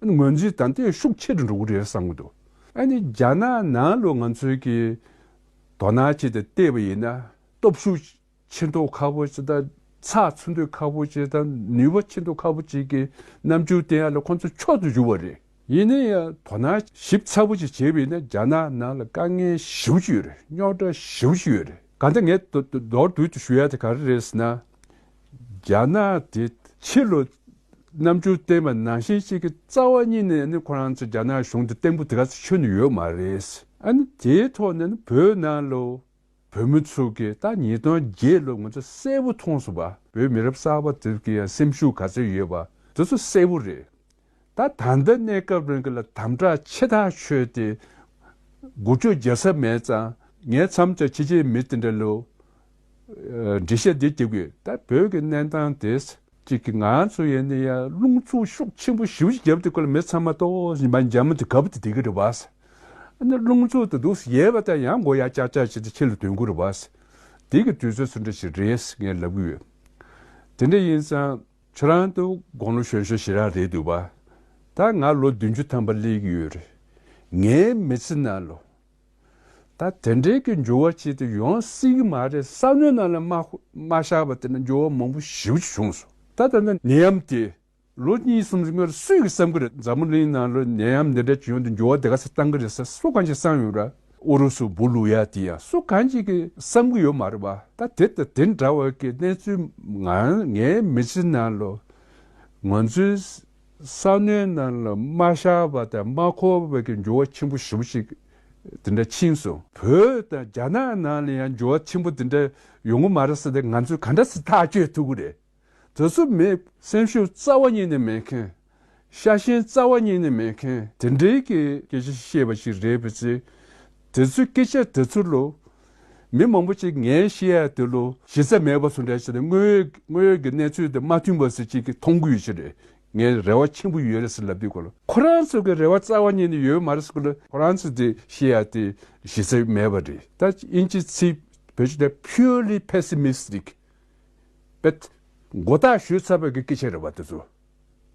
ཨ་ནི་ངོས་འཛིན་དང་དེ་ཤུགས་ཆེ་རུ་འགྲོ་གི་རེད་བསམ་གི་འདུག་ཨ་ནི་རྒྱ་ནག་ནང་ལ་ང་ཚོའི་གི་དོ་སྣང་བྱས་ཏེ་བལྟས་པ་ཡིན་ན་སྟོབས་ཤུགས་ཆེ་མདོག་ཁ་པོ་ཅིག་དང་ཚགས་ཚུད་མདོག་ཁ་པོ་ཅིག་དང་ནུས་པ་ཆེ་མདོག་ཁ་པོ་ཅིག་གི་རྣམ་འགྱུར་བསྟན་ཡ་ལ་ཁོང་ཚོ་མཆོག་ཏུ་གྱུར་པ་རེད། ཡིན་ན་ཡང་དོ་སྣང་ཞིབ་ཚགས་པོ་ཅིག་བྱས་པ་ཡིན་ན་རྒྱ་ནག་ནང་ལ་དཀའ་ངལ་ཞེ་པོ་ཅིག་ཡོད་རེད། རྙོག་དྲ་ཞེ་པོ་ཅིག་ཡོད་རེད། གང་ལྟར་ངས་མདོར་བསྡུས་ཏེ་ཞུ་ཡ་དེ་ག་རེ་རེད་ཟེར་ན། རྒྱ་ནག་དེ་ཕྱི་ལ་རྣམ་འགྱུར་བསྟན་པ་ནང་བཞིན་ཅིག་གི་རྩ་བ་ཉིད་ནས་ནི་ཁོ་རང་ཚོ་རྒྱ་ནག་གཞུང་དེ་བརྟན་པོ་དེ་ག་ཚོད་ཁྱོན་ནས་ཡོད་མ་རེད། ཨ་ནི་དེའི་ཐོག་ནས་ནི་བོད་ནང་ལ་བོད་མི་ཚོ་གིས་ད་ཉིས་སྟོང་བརྒྱད་ལོ་ང་ཚོ་གསལ་པོ་མཐོང་སོང་བ། བོད་མི་རབས་གསར་པ་དེ་གི་ཡང་སེམས་ཤུགས་ག་ཚོད་ཡོད་པ་དེ་ཚོ་གསལ་པོ་རེད། ད་ད་ལྟ་གནས་སྐབས་རིང་གི་ལ་དམ་དྲག་ཆེ་ཐག་ཆོད་དེ་ འགུལ་སྐྱོད་རྒྱག་ས་མེད་ཙང་ངས་མཚམས་ཅིག་ཕྱི་རྒྱལ་མི་དེ་འདྲ་ལ་འགྲེལ་བཤད་འདི་རྒྱག་གི་ཡོད། ད་བོད་ཀྱི་གནས་སྟངས་དེ་གཅིག་གི་ང་ཚོ་ཡིན་ན་ཡང་རླུང་འཚུབ་ཤུགས་ཆེན་པོ་ཞེ་པོ་ཅིག་བརྒྱབ་དུས་སྐབས་ལ་མི་ཚང་མ་ཏོག་ཙམ་མ་འཇམ་དུ་གབ་དུ་བསྡད་ཀྱི་རེད་བ། ཨ་ནི་རླུང་འཚུབ་དེ་འདུག་ཡལ་བ་དང་ཡང་མགོ་ཡར་བཀྱག་བཀྱག་བྱས་ཏེ་ཕྱི་ལ་ཐོན་གྱི་རེད་བ། དེ་གི་དུས་ཚོད་སུ་འདྲ་ཞིག་རེད་ངས་ལབ་གི་ཡོད། དེ་འདྲ་ཡིན་ཙང་ཁྱེད་རང་ཚོ་དགུང་ལོ་གཞོན་གཞོན་ཞེ་དྲག་རེད་འདུག་བ། ད་ང་ལོ་བདུན་ཅུ་ཐམ་པ་སླེབས་ཀྱི་ཡོད་རེད། ངའི་མི་ཚེ་ནང་ལོ། ད་དེ་འདྲའི་གི་འགྱུར་བ་ཅིག་དེ་ཡོང་སྲིད་ཀྱི་མ་རེད། ས་གནས་ནང་ལ་མ་མ་བཞག་པ་དེ་འདྲ་འགྱུར་བ་མང་པོ་ཞེ་པོ་ཅིག་བྱུང་སོང་། ད་ད་ལྟ་ནད་ཡམས་དེ་ལོ་གཉིས་གསུམ་སྔོན་ལ་སུས་ཀྱིས་བསམ་གྱི་རེད། འཛམ་བུ་གླིང་ནང་ལ་ནད་ཡམས་འདི་འདྲ་ཅིག་ཡོང་དུས་འགྱུར་བ་དེ་ག་ཚོད་བཏང་གི་རེད་ཟེར་སུ་གང་ཅིག་བསམ་ཡོད་ར། ཨུ་རུ་སུ་འབུ་བླུག་ཡ་དེ་ཡང་སུ་གང་ཅིག་གིས་བསམ་གྱི་ཡོད་མ་རེད་བ། ད་དེ་ད་དེ་འདྲ་བ་གི་གནས་ཚུལ་ང་ངའི་མི་ཚེ་ནང་ལ་ང་ཚོའི་ས་གནས་ནང་ལ་མ་ཤར་བ་དང་མ་འཁོར་བའི་གི་འགྱུར་བ་ཆེན་པོ་ཞེ་པོ་ཞིག་དེ་འདྲ་ཕྱིན་སོང་། བོད་དང་རྒྱ་ནག་ནང་ལ་ཡང་འགྱུར་བ་ཆེན་པོ་དེ་འདྲ་ཡོང་གི་མ་རེད་ཟེར་ཏེ་ང་ཚོས་ག་འདྲ་སེ་ཐག་གཅོད་ཐུབ་ཀྱི་རེད། དེ་ཚོ་མི་སེམས་ཤུགས་རྩ་བ་ཉིད་ནས་མེད་མཁན། ཤ་ཞེན་རྩ་བ་ཉིད་ནས་མེད་མཁན་དེ་འདྲའི་གི་སྐད་ཆ་བཤད་པ་ཞིག་རེད་པ་ཚེ། དེ་ཚོའི་སྐད་ཆ་དེ་ཚོ་ལོ། མི་མང་པོ་ཅིག་ངས་བཤད་ཡ་དེ་ལོ་གཞི་རྩ་མེད་པ་ཚོ་འདྲ་ཞིག་དང་དངོས་ཡོད་དངོས་ཡོད་ཀྱི་གནས་ཚུལ་དེ་མ་མཐུན་པ་ཚོ་ཅིག་གིས་མཐོང་གི་ཡོད་ཀྱི་རེད། ངས་རེ་བ་ཆེན་པོ་ཡོད་རེད་ཟེར་ལབ་དུས་ཁོ་ལ་ཁོ་རང་ཚོ་གི་རེ་བ་རྩ་བ་ཉིད་ནས་ཡོད་མ་རེད་ཟེར་ཁོ་ལ་ཁོ་རང་ཚོ་དེ་བཤད་ཡ་དེ་གཞི་རྩ་མེད་པ་རེད། ད་དབྱིན་ཇི་ཚིག་བེད་སྤྱོད་དེ་purely pessimistic བེད་མགོ་བཏགས་ཞུས་ཚར་བའི་གི་སྐད་ཆ་རེད་བ་དེ་ཚོ།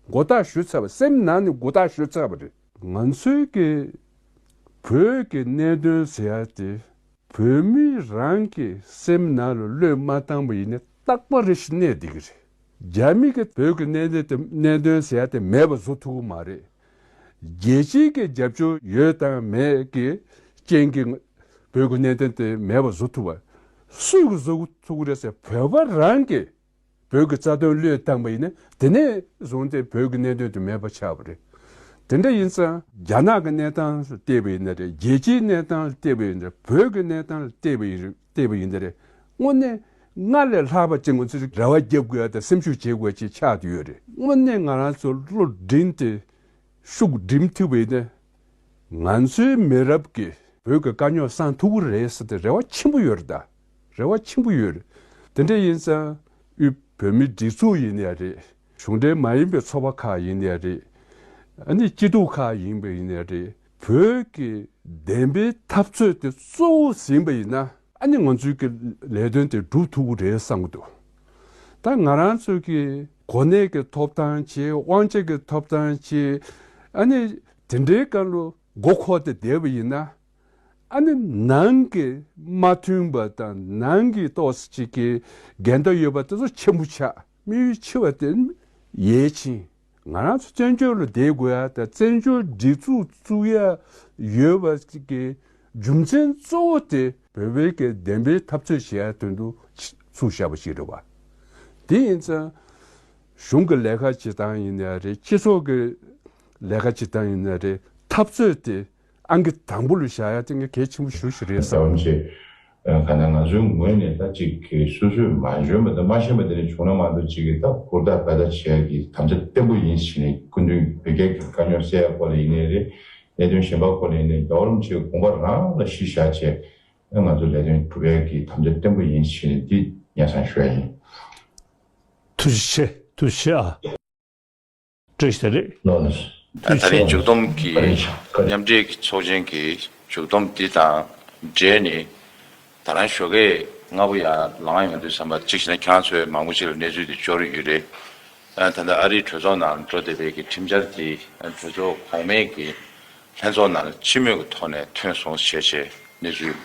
མགོ་བཏགས་ཞུས་ཚར་བ་སེམས་ནང་ནས་མགོ་བཏགས་ཞུས་ཚར་བ་རེད། ང་ཚོའི་གི་བོད་ཀྱི་གནད་དོན་ཟེར་ཡ་དེ་བོད་མི་རང་གི་སེམས་ནང་ལ་བློས་མ་བཏང་པ་ཡིན་ན་རྟག་པ་རེ་ཞིག་གནས་བསྡད་ཀྱི་རེད། རྒྱ་མི་གི་བོད་ཀྱི་གནད་དོན་དེ་གནད་དོན་ཟེར་ཡ་དེ་མེད་པ་བཟོ་ཐུབ་ཀྱི་མ་རེད། རྒྱལ་སྤྱིའི་གི་རྒྱབ་སྐྱོར་ཡོད་དང་མེད་ཀྱི་རྐྱེན་གྱིས་བོད་ཀྱི་གནད་དོན་དེ་མེད་པ་བཟོ་ཐུབ་པ། སུས་གི་བཟོ་ཐུབ་ཀྱི་རེད་ཟེར་བོད་པ་རང་གིས་བོད་ཀྱི་རྩ་དོན་བློས་བཏང་པ་ཡིན་ན་དེ་ནས་བཟུང་སྟེ་བོད་ཀྱི་གནད་དོན་དེ་མེད་པ་ཆགས་པ་རེད། དེ་འདྲ་ཡིན་ཙང་རྒྱ་ནག་གི་གནས་སྟངས་ལ་བལྟས་པ་ཡིན་ན་རེད། རྒྱལ་སྤྱིའི་གནས་སྟངས་ལ་བལྟས་པ་ཡིན་ན་རེད། བོད་ཀྱི་གནས་སྟངས་ལ་བལྟས་པ་ཡིན་བལྟས་པ་ཡིན་ན་རེད། དངོས་གནས་སྔར་ལས་ལྷག་པ་ཅིག་ང་ཚོས་རེ་བ་རྒྱབ་དགོས་ཡ་དང་སེམས་ཤུགས་བྱེད་དགོས་ཡ་ཅིག་ཆགས་བསྡད་ཡོད་རེད། དངོས་གནས་ང་རང་ཚོ་བློ་བསྒྲིམས་ཏེ་ཤུགས་བསྒྲིམས་ཐུབ་པ་ཡིན་ན། ང་ཚོའི་མི་རབས་ཀྱིས་བོད་ཀྱི་དཀའ་རྙོག་སངས་ཐུབ་ཀྱི་རེད་ཟེར་ཏེ་རེ་བ་ཆེན་པོ་ཡོད་རེད་ད། རེ་བ་ཆེན་པོ་ཡོད་རེད། དེ་འདྲ་ཡིན་ཙང་དབུས་བོད་མིའི་སྒྲིག་འཛུགས་ཡིན་ཡ་རེད། གཞུང་འབྲེལ་མ་ཡིན་པའི་ཚོགས་པ་ཁག་ཡིན་ཡ་རེད། ཨ་ནི་སྐྱིད་སྡུག་ཁག་ཡིན་པ་ཡིན་ཡ་རེད། བོད་ཀྱི་བདེན་པའི་འཐབ་རྩོད་དེ་གཙོ་བོ་ཟིན་པ་ཡིན་ན། ཨ་ནི་ང་ཚོའི་གི་ལས་དོན་དེ་སྒྲུབ་ཐུབ་ཀྱི་རེད་བསམ་གྱི་འདུག་ད་ང་རང་ཚོའི་གི་གོ་གནས་ཀྱི་ཐོབ་ཐང་བྱས། དབང་ཆ་གི་ཐོབ་ཐང་བྱས། ཨ་ནི་དེ་འདྲའི་སྒང་ལ་མགོ་འཁོར་ཏེ་བསྡད་པ་ཡིན་ན། ཨ་ནི་ནང་གི་མ་མཐུན་པ་དང་ནང་གི་ཏོག་ཙམ་ཅིག་གི་འགལ་ཟླ་ཡོད་པ་དེ་ཚོ་ཆེན་པོ་ཆགས། དམིགས་ཡུལ་ཆེ་བ་དེ་ཡལ་ཕྱིན། ང་རང་ཚོ་བཙན་བྱོལ་ལ་བསྡད་དགོས་ཡ་དང་བཙན་བྱོལ་སྒྲིག་འཛུགས་བཙུགས་ཡ་ཡོད་པ་ཅིག་གི་རྒྱུ་མཚན་གཙོ་བོ་དེ་བོད་པའི་གི་བདེན་པའི་འཐབ་རྩོད་བྱེད་ཡ་དོན་དུ་ཚུགས་བཞག་པ་ཞིག་རེད་བ། དེ་ཡིན་ཙང་གཞུང་གི་ལས་ཀ་བྱེད་སྟངས་ཡིན་ན་རེད། སྤྱི་ཚོགས་ཀྱི་ལས་ཀ་བྱེད་སྟངས་ཡིན་ན་རེད། འཐབ་རྩོད་དེ་ཨང་ཀི་དང་པོ་ལ་བཞག་ཡ་དེ་ངས་གལ་ཆེན་པོ་ཞེ་པོ་ཞིག་རེད་བསམ། ཡོང་ཆེད། ག་ན་ང་ཚོའི་ངོས་ནས་ད་ཅིག་གི་སོ་སོས་མ་འཇོན་པ་དང་མ་ཤེས་པ་དེ་འདྲ་བྱུང་ན་མ་གཏོགས་ཅིག་གི་ད་ཧུར་ཐག་འབད་ཐག་བྱེད་ཡ་གི་དམ་བཅའ་བརྟན་པོ་ཡིན་ཟེར་ནས། སྐུ་མདུན་བོད་རྒྱ་གི་དཀའ་རྙོག་སེལ་ཡ་སྐོར་ལ་ཡིན་ནའི་རེད། གནད་དོན་གཞན་པ་སྐོར་ལ་ཡིན་ནའི་རྒྱལ་བ་རིན་པོ་ཆེའི་དགོངས་པ་རང་ལ་གཞི་བཞག་བྱས་ང་ཚོ་ལས་དོན་སྒྲུབ་ཡ་གི་དམ་བཅའ་བརྟན་པོ་ཡིན་ཟེར་ནས་འདི་སྙན་སེང་ཞུ་ཡ་ཡིན། ཐུགས་རྗེ་ཆེ། ཐུགས་རྗེ་ཆེ་ཨ། བཀྲ་ཤིས་བདེ་ལེགས། ལགས་སོ། ད་ཐུགས་རྗེ་ཆེ། མཇུག་སྡོམ་གྱི་བཀའ་དྲིན་ཆེ། མཉམ་འབྲེལ་གྱི་ཚོགས་ཆེན་གྱི་མཇུག་སྡོམ་འདི་དང་འབྲེལ་ནས་ད་རང་ཞོགས་ཀས་སྔ་པོ་ཡར་ལངས་ཡོང་དུས་ཙམ་པ་གཅིག་བྱས་ན་ཁྱེད་རང་ཚོས་མང་པོ་ཅིག་ལ་གནས་ཚུལ་འདི་འབྱོར་ཡོད་རེད། ཨ་ད་ལྟ་ཨ་རིའི་གྲོས་ཚོགས་ནང་འགྲོ་བསྡད་པའི་གི་ཁྲིམས་འཆར་དེ་གྲོས་ཚོགས་གོང་མའི་གི་ལྷན་ཚོགས་ནང་སྤྱི་མོས་ཀྱི་ཐོག་ནས་ཐོན་སོང་ཞེས་བྱས་གནས་ཚུལ།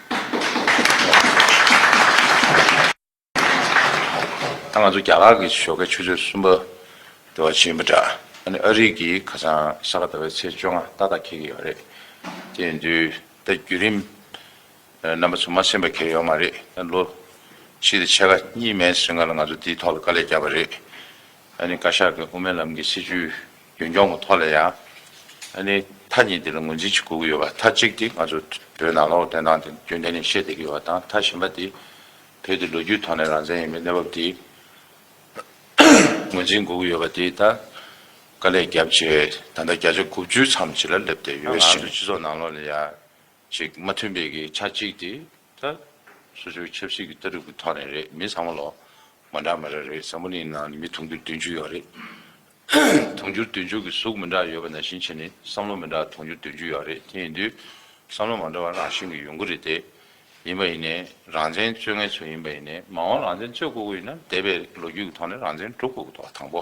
ད་ང་ཚོ་རྒྱ་གར་གྱི་ཞོགས་ཀའི་ཆུ་ཚོད་གསུམ་པ་དེ་བ་ཕྱིན་པ་འདྲ། ཨ་ནི་ཨ་རི་གི་ཁ་སང་ས་ག་ཟླ་བའི་ཚེས་བཅོ་ལྔ་ཏག་ཏག་འཁེལ་གྱི་ཡོད་རེད། དེ་ཡིན་དུས་ད་བརྒྱུད་རིམ་རྣམ་པ་ཚོ་མ་གསན་པ་གལ་ཡོད་མ་རེད། ད་ལོ་གཅིག་དང་ཕྱེད་ཀ་གཉིས་མིན་ཙམ་སྔ་ལ་ང་ཚོ་དེའི་ཐོག་ལ་དཀའ་ལས་བརྒྱབ་པ་རེད། ཨ་ནི་བཀའ་ཤག་གི་དབུ་མའི་ལམ་གྱི་སྲིད་བྱུས་རྒྱུན་སྐྱོང་གི་ཐོག་ལ་ཡང་། ཨ་ནི་མཐའ་གཉིས་དེ་ལ་ངོས་འཛིན་བྱེད་དགོས་ཀྱི་ཡོད་པ། མཐའ་གཅིག་དེ་ང་ཚོ་བོད་ནང་ལོགས་བསྟན་སྟངས་དེ་རྒྱུན་གཏན་ནས་བཤད་བསྡད་ཀྱི་ཡོད་པ་དང་། མཐའ་གཞན་པ་དེ་བོད་དེ་ལོ་རྒྱུས་ཐོག་ནས་རང་བཙན་ཡིན་པའི་གནས་བབ་དེ་ངོས་འཛིན་དགོས་ཀྱི་ཡོད་པ་དེ་ད་དཀའ་ལས་བརྒྱབ་བྱས་ད་ལྟ་བརྒྱ་ཆ་དགུ་བཅུ་ཙམ་ཅིག་ལ་སླེབས་བསྡད་ཡོད་ཞེས། སྤྱི་ཚོགས་ནང་ལོགས་ལ་ཡང་ ཅིག་མ་མཐུན་པའི་གི་ཆ་གཅིག་དེ་ད་སོ་སོའི་ཆབ་སྲིད་ཀྱི་ལྟ་གྲུབ་ཀྱི་ཐོག་ནས་རེད། མི་ཚང་མ་ལོ་མ་འདྲ་མ་འདྲ་རེད། འཛམ་བུ་གླིང་ནང་ནས་མི་དུང་ཕྱུར་བདུན་ཅུ་ཡོད་རེད། དུང་ཕྱུར་བདུན་ཅུ་གི་གཟུགས་མི་འདྲ་ཡོད་པ་ནང་བཞིན་བྱས་ནས་བསམ་བློ་མི་འདྲ་དུང་ཕྱུར་བདུན་ཅུ་ཡོད་རེད། དེ་ཡིན་དུས་བསམ་བློ་མ་འདྲ་བ་རང་བཞིན་གྱི་ཡོང་གི་རེད་དེ། ཡིན་པ་ཡིན་ནའི་རང་བཙན་རྩོད་མཁན་ཚོ་ཡིན་པ་ཡིན་ནའི་མ་འོངས་རང་བཙན་རྩོད་དགོས་ཀྱི་ཡིན་ན་འདས་པའི་ལོ་རྒྱུས་ཀྱི་ཐོག་ནས་རང་བཙན་སྒྲུབ་དགོས་ཀྱི་འདུག་བ། དང་པོ་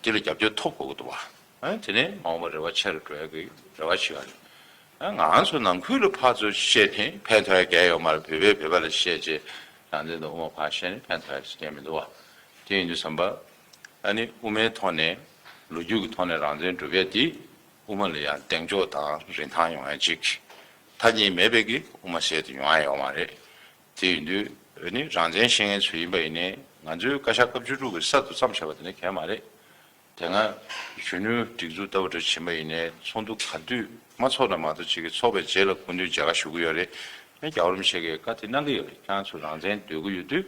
དེ་ལ་རྒྱབ་སྐྱོར་ཐོབ་དགོས་ཀྱི་འདུག་བ། ཨ་དེ་ནས་མ་འོངས་པར་རེ་བ་ཆེ་རུ་འགྲོ་ཡ་གི་རེ་བ་བྱེད་ཡ་རེད། ཨ་ང་ཚོ་ནང་ཁུལ་ལ་ཕར་ཚུར་བཤད་ནས་ཕན་ཐོགས་ཡ་གང་ཡང་ཡོད་མ་རེད། བོད་པས་བོད་པ་ལ་བཤད་བྱས་རང་བཙན་དང་དབུ་མ་ཕར་བཤད་ནས་ཕན་ཐོགས་ཡ་གང་ཡང་མི་འདུག་བ། དེ་ཡིན་དུས་ཙམ་པ་ཨ་ནི་དབུ་མའི་ཐོག་ནས་ལོ་རྒྱུས་ཀྱི་ཐོག་ནས་རང་བཙན་སྒྲུབ་ཡ་དེ་དབུ་མ་ལ་ཡང་གདེང་འཇོག་དང་རིན་ཐང་ཡོང་ཡ་གཅིག་མཐའ་གཉིས་མེད་པའི་གི་དབུ་མ་ཟེར་དེ་ཡོང་ཡ་ཡོད་མ་རེད། དེ་ཡིན་དུས་ཨ་ནི་རང་བཙན་བཤད་མཁན་ཚོ་ཡིན་པ་ཡིན་ནའི་ང་ཚོའི་བཀའ་ཤག་སྐབས་བཅུ་དྲུག་གི་གསར་དུ་བརྩམས་བཞག་པ་དེ་ནི་གང་ཡང་མ་རེད། དེ་སྔ་གཞོན་ནུའི་སྒྲིག་འཛུགས་ལྟ་བུ་འདྲ་ཕྱིན་པ་ཡིན་ནའི་ཚོགས་འདུ་ག་དུས་མ་ཚོགས་ན་མ་གཏོགས་ཅིག་གི་ཚོགས་པའི་རྗེས་ལ་སྐུ་མདུན་མཇལ་ཁ་ཞུ་གི་ཡོད་རེད། ཨེ་རྒྱལ་བ་རིན་པོ་ཆེ་གིས་བཀའ་དེ་གནང་གི་ཡོད་རེད། ཁྱེད་རང་ཚོ་རང་བཙན་འདོད་ཀྱི་ཡོད་དུས་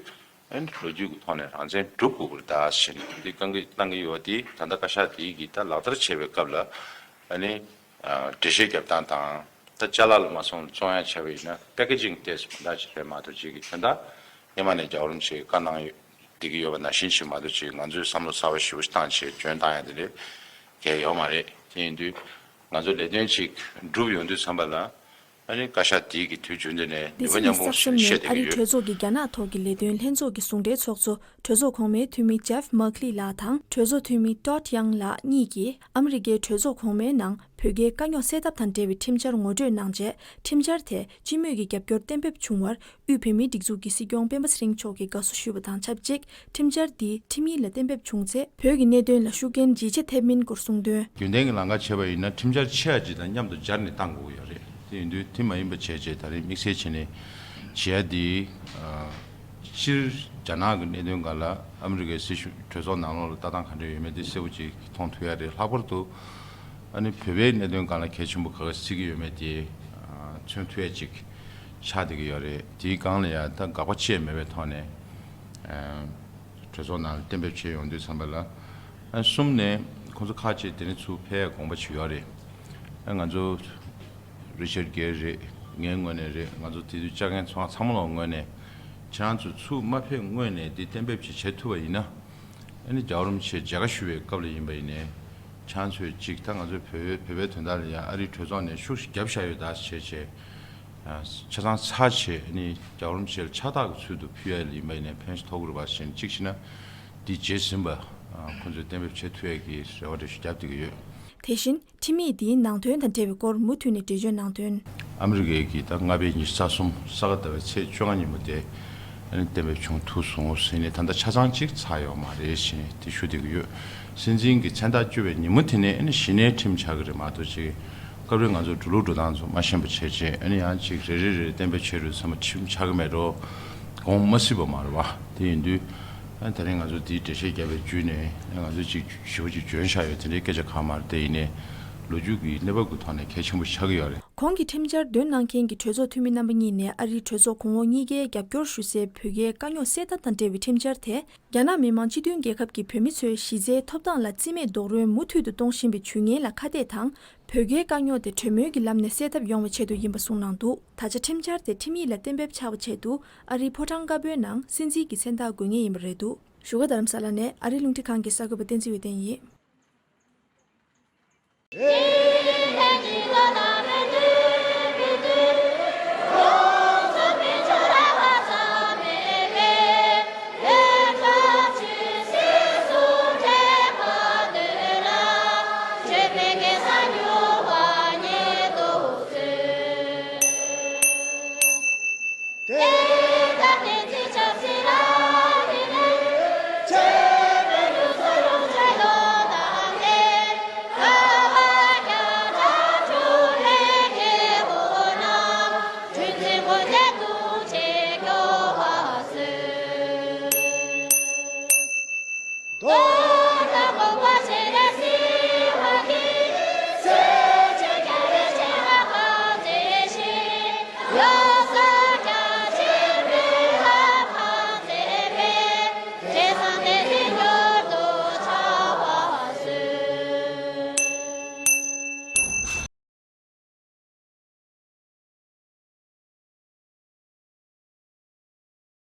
ཨེ་ལོ་རྒྱུས་ཀྱི་ཐོག་ནས་རང་བཙན་སྒྲུབ་དགོས་ཀྱི་རེད་ད་ཟེར་ནས་འདི་བཀའ་འགུག་གནང་གི་ཡོད་དེ། ད་ལྟ་བཀའ་ཤག་དེའི་གི་ད་ལག་བསྟར་བྱེད་པའི་སྐབས་ལ་ཨ་ནི་འགྲེལ་བཤད་རྒྱབ་སྟངས་དང་། ད་ཅ་ལག་ལ་མ་སོང་བཙོང་ཡ་བྱས་པ་ཡིན་ན་པེ་ཀེ་ཇིང་ཏོག་ཙམ་དོན་དག་ཅིག་རེད་མ་གཏོགས་ཅིག་གི་དོན་དག་སྔོན་མ་ནས་རྒྱལ་བ་རིན་པོ་ཆེས་བཀའ་གནང་ཡོད། བསྡད་ཀྱི་ཡོད་པ་ནང་བཞིན་ཞིག་མ་གཏོགས་ཅིག་ང་ཚོས་བསམ་བློ་གསར་བ་ཞེ་པོ་ཞིག་བཏང་བྱས་འཇོན་བཏང་ཡ་དེ་ལས་གལ་ཡོད་མ་རེད། དེ་ཡིན་དུས་ང་ཚོ་ལས་དོན་ཅིག་འགྲུབ་ཡོང་དུས་ཙམ་པ་ལ་ཨ་ནི་བཀའ་ཤག་དེའི་གི་དུས་རྒྱུན་དུ་ནས་འདི་ནུས་པ་ཕྱི་མཉམ་ཉིན་གསུམ་སྤོང་ཞིག་ནས་བཤད་ཨ་བསྡད་ཀྱི་རིའི་ཡོད། གྲོས་ཚོགས་ཀྱི་རྒྱ་ནག་ཐོག་གི་ལས་དོན་ལྷན་ཚོགས་ཀྱི་ཟུང་འབྲེལ་ཚོགས་གཙོ་གྲོས་ཚོགས་གོང་མའི་འཐུས་མི་ཇེབ་མག་ལི་ལགས་དང་གྲོས་ཚོགས་འཐུས་མི་ཏོད་ཡང་ལགས་གཉིས་ཀྱིས་ཨ་མི་རི་ཀའི་གྲོས་ཚོགས་གོང་མའི་ནང་བོད་རྒྱའི་དཀའ་རྙོག་སེལ་ཐབས་དང་འབྲེལ་བའི་ཁྲིམས་འཆར་ངོ་སྤྲོད་གནང་རྗེས། ཁྲིམས་འཆར་དེ་སྤྱི་མོས་ཀྱི་རྒྱབ་སྐྱོར་གཏན་འབེབས་བྱུང་བར། དབུས་བོད་མིའི་སྒྲིག་འཛུགས་ཀྱི་སྲིད་སྐྱོང་སྤེན་པ་ཚེ་རིང་མཆོག་གིས་དགའ་བསུ་ཞུས་པ་དང་ཆབས་ཅིག་ཁྲིམས་འཆར་འདི་ཁྲིམས་ཡིག་ལ་གཏན་འབེབས་བྱུང་ཚེ། བོད་ཀྱི་གནད་དོན་ལ་ཤུགས་རྐྱེན་ཇེ་ཆེ་ཐེབས་མིན་སྐོར་གསུངས་དོན། རྒྱུན་ལྡན་གྱི་ལམ་ཁ་བྱས་པ་ཡིན་ན་ཁྲིམས་འཆར་ཆེ་བ་ཅིག་དང་མཉམ་དུ་སྦྱར་ནས་བཏང་དགོས་ཀྱི་ཡོད་རེད། དེ་ཡིན་དུས་དེ་མ་ཡིན་པ་བྱས་རྗེས་ད་རེས་དམིགས་བསལ་བྱས་ནས་བྱེད་ཡ་འདི། སྤྱིར་རྒྱ་ནག་གི་གནད་དོན་སྒང་ལ་ཨ་མི་རི་ཀའི་སྲིད་གཞུང་གྲོས་ཚོགས་ནང་ལོགས་ལ་ལྟ་སྟངས་ག་འདྲ་ཡོད་མེད་དེ་གསལ་པོ་ཅིག་མཐོང་ཐུབ་ཡ་རེད། ལྷག་པར་དུ་ཨ་ནི་བོད་པའི་གནད་དོན་སྒང་ལ་གལ་ཆེན་པོ་ག་ག་བརྩི་གི་ཡོད་མེད་དེ་མཚོན་ཐུབ་ཡ་ཅིག་ཆགས་བསྡད་ཀྱི་ཡོད་རེད། དེའི་སྒང་ལ་ཡང་ད་དགག་པ་བཅས་མེད་པའི་ཐོག་ནས་གྲོས་ཚོགས་ནང་ལ་གཏན་འབེབས་བྱས་ཡོང་དུས་ཙམ་པ་ལ། གསུམ་ནས་ཁོང་ཚོ་ཁག་ཅིག་དེ་རིང་ཚུར་ཕེབས་ཡ་དགོངས་པ་བཞེས་ཡོད་རེད། ང་ཚོ་རི་ཅར་གྷེ་རེད། ངའི་ངོས་ནས་རེད། ང་ཚོ་དེ་དུས་བཅར་མཁན་ཚོ་ཚང་མ་ལ་ངོས་ནས་ཁྱེད་རང་ཚོ་ཚུར་མ་ཕེབས་སྔོན་ནས་འདི་གཏན་འབེབས་ཅིག་བྱེད་ཐུབ་པ་ཡིན་ན། ཨ་ནི་རྒྱལ་བ་རིན་པོ་ཆེ་མཇལ་ཁ་ཞུ་བའི་སྐབས་ལ་ཡིན་པ་ཡིན་ནའི་ཁྱེད་རང་ཚོས་ཅིག་ད་ང་ཚོའི་བོད་བོད་པའི་དོན་དག་ལ་ཡང་ཨ་རིའི་གྲོས་ཚོགས་ནས་ཤུགས་ཤིག་བརྒྱབ་བཞག་ཡོད་ད་བྱས་བྱས། ཆ་ཚང་ཚར་བྱས་ཨ་ནི་རྒྱལ་བ་རིན་པོ་ཆེ་ལ་ཕྱག་རྟགས་ཀྱི་ཚུལ་དུ་ཕུལ་ཡ་ལ་ཡིན་པ་ཡིན་ནའི་ཕན་ཐོགས་ཀྱི་རེད་པ་ཞེས་གཅིག་བྱས་ན་འདི་རྗེས་ཟིན་པ་ཁོང་ཚོས་གཏན་འབེབས་བྱེད་ཐུབ་ཡ་གི་རེ་བ་འདྲ་ཞིག་བརྒྱབ་བསྡད་ཀྱི་ཡོད། དེ་བཞིན། ཁྲིམས་ཡིག་འདིའི་ནང་དོན་དང་འབྲེལ་བའི་སྐོར་མུ་མཐུད་ནས་འགྲེལ་བརྗོད་གནང་དོན། ཨ་མི་རི་ཀའི་གི་ཟླ་ལྔ་པའི་ཉི་ཤུ་རྩ་གསུམ་ས་ག་ཟླ་བའི་ཚེས་བཅོ་ལྔ་ཉིན་མོ་དེ་ཨ་ནི་གཏན་འབེབས་བྱུང་ཐུབ་སོང་ཟེར་ནས་ད་ལྟ་ཆ་ཚང་གཅིག་ཚར་ཡོད་མ་རེད་ཞེས་ནས་དེ་ཞུ་བསྡད་ཀྱི་ཡོད། སྲིད་འཛིན་གྱི་མཚན་རྟགས་བཅོལ་བའི་ཉིན་མོ་དེ་ནས་ཨ་ནི་གཞི་ནས་ཁྲིམས་ཆགས་ཀྱི་རེད་མ་གཏོགས་ཅིག་སྐབས་རེ་ང་ཚོ་འགྲོ་ལུགས་འགྲོ་སྟངས་ཚོ་མ་ཤེས་པ་བྱས་རྗེས་ཨ་ནི་ཡང་ཅིག་རེ་རེ་རེ་གཏན་འབེབས་བྱས་རུ་ཚང་མ་ཁྲིམས་ཆགས་ཀྱི་མེད་འགྲོ། དགོངས་མ་སྲིད་པ་མ་རེད་པ། དེ་ཡིན་དུས། ཨ་ད་རིང་ང་ཚོ་འདིའི་འགྲེལ་བཤད་བརྒྱབ་པའི་བརྒྱུད་ནས་ང་ཚོ་ཅིག་ཞེ་པོ་ཅིག་འཇོན་ཤག་ཡོད་དེ་འདྲའི་སྐད་ཆ་གང་མ་རེད། དེ་ཡིན་ནའི་ལོ་རྒྱུས་ཀྱི་གནས་བབ་ཀྱི་ཐོག་ནས་གལ་ཆེན་པོ་ཆགས་ཀྱི་ཡོད་རེད། གོང་གི་ཁྲིམས་འཆར་འདོན་གནང་མཁན་གྱི་གྲོས་ཚོགས་འཐུས་མི་རྣམ་པ་གཉིས་ནས་ཨ་རིའི་གྲོས་ཚོགས་གོང་འོག་གཉིས་ཀའི་རྒྱབ་སྐྱོར་ཞུ་སའི་བོད་རྒྱའི་དཀའ་རྙོག་སེལ་ཐབས་དང་འབྲེལ་བའི་ཁྲིམས་འཆར་དེ། རྒྱ་ནག་མི་དམངས་སྤྱི་མཐུན་རྒྱལ་ཁབ་ཀྱི་བོད་མི་ཚོའི་གཞི་རྩའི་ཐོབ་ཐང་ལ་རྩིས་མེད་རྡོག་རོལ་མུ་མཐུད་དུ་གཏོང་བཞིན་པའི་ཇུས་ངན་ལ་ཁ་གཏད་དང་། བོད་རྒྱའི་དཀའ་རྙོག་དེ་གྲོས་མོལ་གྱི་ལམ་ནས་སེལ་ཐབས་ཡོང་བའི་ཆེད་དུ་ཡིན་པ་གསུངས་གནང་འདུག་ད་ཆ་ཁྲིམས་འཆར་དེ་ཁྲིམས་ཡིག་ལ་གཏན་འབེབས་ཆགས་པའི་ཆེད་དུ་ཨ་རིའི་ཕོ་བྲང་དཀར་པོའི་ནང་སྲིད་འཛིན་གྱི་མཚན་རྟགས་དགོས་ངེས་ཡིན་པ་རེད་འདུག་བཞུགས་སྒར་རྡ་རམ་ས་ལ་ནས་ཨ་རིའི་རླུང་འཕྲིན་ཁང་གི་གསར་འགོད་པ་བསྟན་འཛིན་འོད་ལྡན་ཡིན།